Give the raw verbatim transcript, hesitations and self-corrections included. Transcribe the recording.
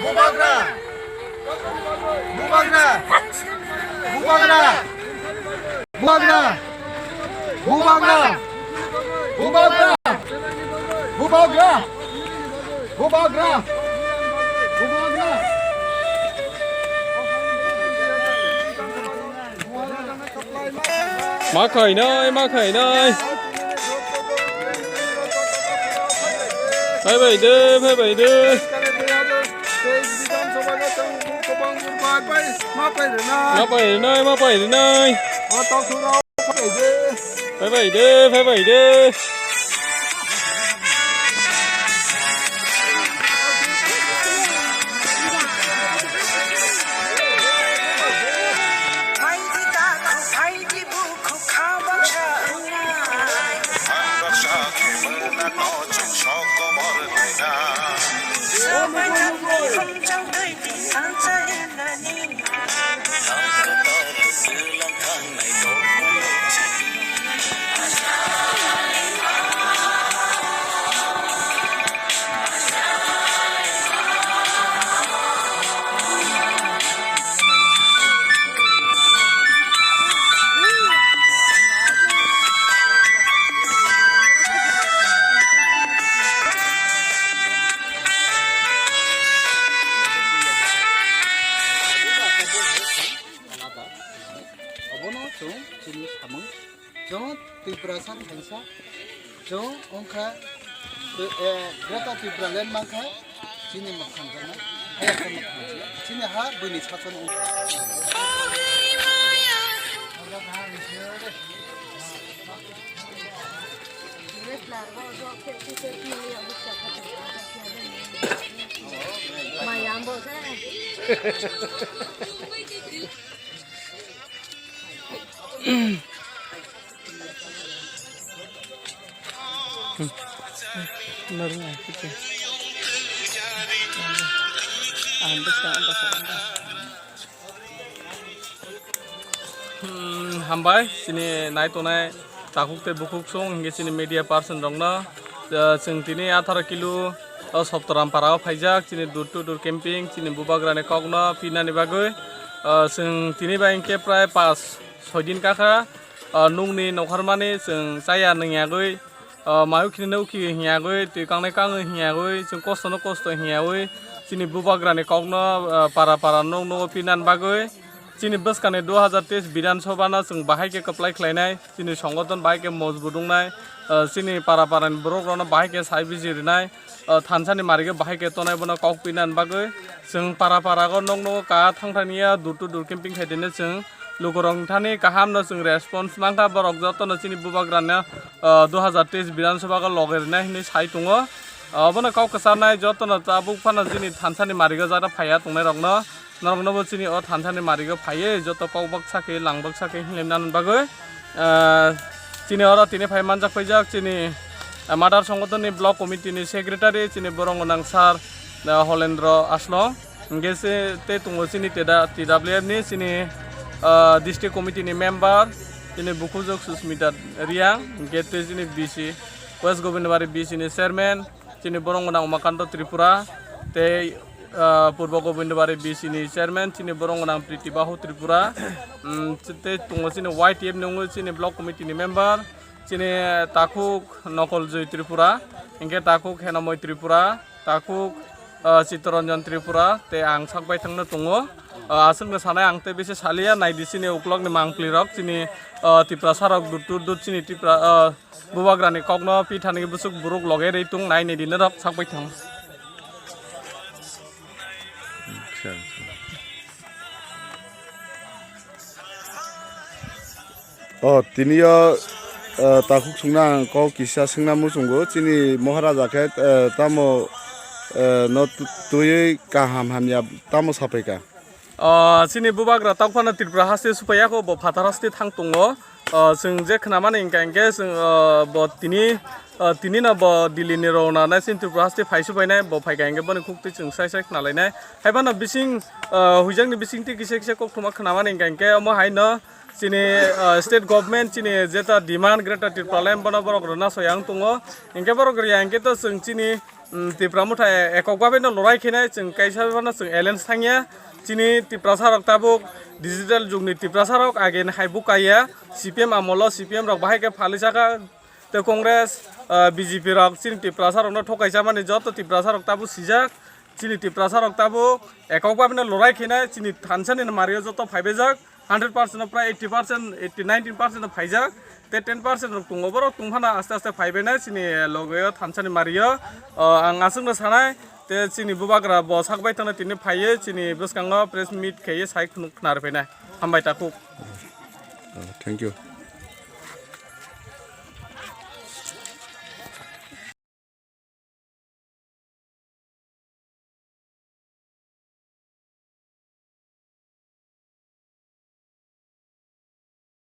Bubagra! Bubagra! Bubagra! Bubagra! Bubagra! Ma khainai, ma khainai. Phaibai de, phaibai de. Ma pai rinai, ma pai rinai. Phaibai de, phaibai de. Obono chwng chini samung. Chwng Tiprasa ni kaisa. Chwng wngkha, eh, Greater Tipraland mankha. Chini mwkhang jana. Hayakhe mwkhang jana. Chini ha buini sasono wngkha. Hmm, hambai, chini nai tongnai takhuk tei bukhuk song, hingke chini media person rokno, ah, chwng tini atharo kilo, ah, Soptoram para o phaijak, chini door to door camping, chini bubagrani kokno pinani bagwi, ah, chwng tini bai hingke prai pas soi din kakha, ah, nungni nokharmani chwng chaya nwngyagwi, ah, mayuk khini nukhi hingyawi, twi kangnai kangwi hingyawi, chwng kosto no kosto hingyawi, chini bubagrani kokno, ah, para para nok nogo pinani bagwi, chini bwskangni dui hazar teis Bidhan Sabha no chwng bahai khe kwplai khlainai, chini songothon bahai khe mojbut wngnai, ah, chini para para ni borok rokno bahai khe sai biji rwnai, ah, thansa ni marigo bahai khe tonai bono kok pinani bagwi, chwng para para o nok nogo ka thangthani ya door to door camping khai tene chwng lukurok thani kaham no chwng response mankha, borok joto no chini bubagrano, ah, dui hazar teis Bidhan Sabha o loge rwnai hinwi sai tongo. Ah, obono kok kwcharnai joto no tabuk phano chini thansa ni marigo jara phaiya tongnai rokno, norokno bo chini o thansa ni marigo phaiwi joto kok baksa khe lang baksa khe hinwi nani bagwi, ah, chini oro tini phai manjak paijak chini, ah, Madar Songothon ni Block Committee ni Secretary chini borok gwnang sir, ah, Holendro Aslong. Hingke se tei tongo chini teda T W F ni chini, ah, district committee ni member, chini bukhujwk Susmita Riang, hingke tei chini B C West Gobindabari B C ni chairman, chini borok gwnang Umakanto Tripura, tei, ah, Purbo Gobindabari B C ni chairman, chini borok gwnang Priti Bahu Tripura, mm, tei tongo chini Y T F ni wngwi chini block committee ni member, chini takhuk Nokoljoy Tripura, hingke takhuk Henamoi Tripura, takhuk, ah, Chittaranjan Tripura, tei ang sak baithangno tongo. Ah, aswkno sanai ang tei bisi saliya, naidi chini ukulokni mangpli rok, chini, ah, Tiprasa rok dur dur dur chini Tipra, ah, bubagrani kokno pithani bwswk buruk loge rwi tung nai naidi norok sak baithang. O, tini o, eh, takhuk songna ang kok kisa swngna muchungo, chini Maharaja khe, eh, tamo, eh, no tu-, twiwi kaham hamya tamo sapaikha? O, chini bubagra tokphano Tripura haste supaiyakho, bo phatar haste thang tongo. O, chwng je khnamani hingka hinkhe chwng, o, bo tini, o, tini no bo Delhi ni rona nai chini Tripura haste phai supainai, bo phaikha hinkhe boni khuktwi chwng sai sai khnalainai. Haiphano bising, o, huijakni bisingtwi kisa kisa koktwma khnamani hingka hinkhe omo haino chini, ah, state government chini jeta demand Greater Tipraland bono borok rwna soyang tongo. Hinkhe borok rwya hinkhe to chwng chini, mm, Tipra Motha e-, ekok babe no lorai khenai, chwng kaisa phano chwng alliance thangya. Chini Tiprasa rok tabuk digital jugni Tiprasa rok age ni hai bukaya, C P M amolo C P M rok bahai khe phali saka, tei Congress, ah, B J P rok chini Tiprasa rokno thokai chamani joto Tiprasa rok tabuk sijak. Chini Tiprasa rok tabuk ekok babe no lorai khenai, chini thansa ni mario joto phaibaijak. Hundred percent no prai eighty percent, eighty, ninety percent no phaijak. Tei ten percent rok tongo, borok tongphano aste aste phaibainai chini loge o thansa ni mario. O, ang aswk no sanai, tei chini bubagra bo sak bai tongna tini phaiwi chini bwskango press meet khaiwi sai khnu-, khnar phainai. Hambai takhuk. Thank you.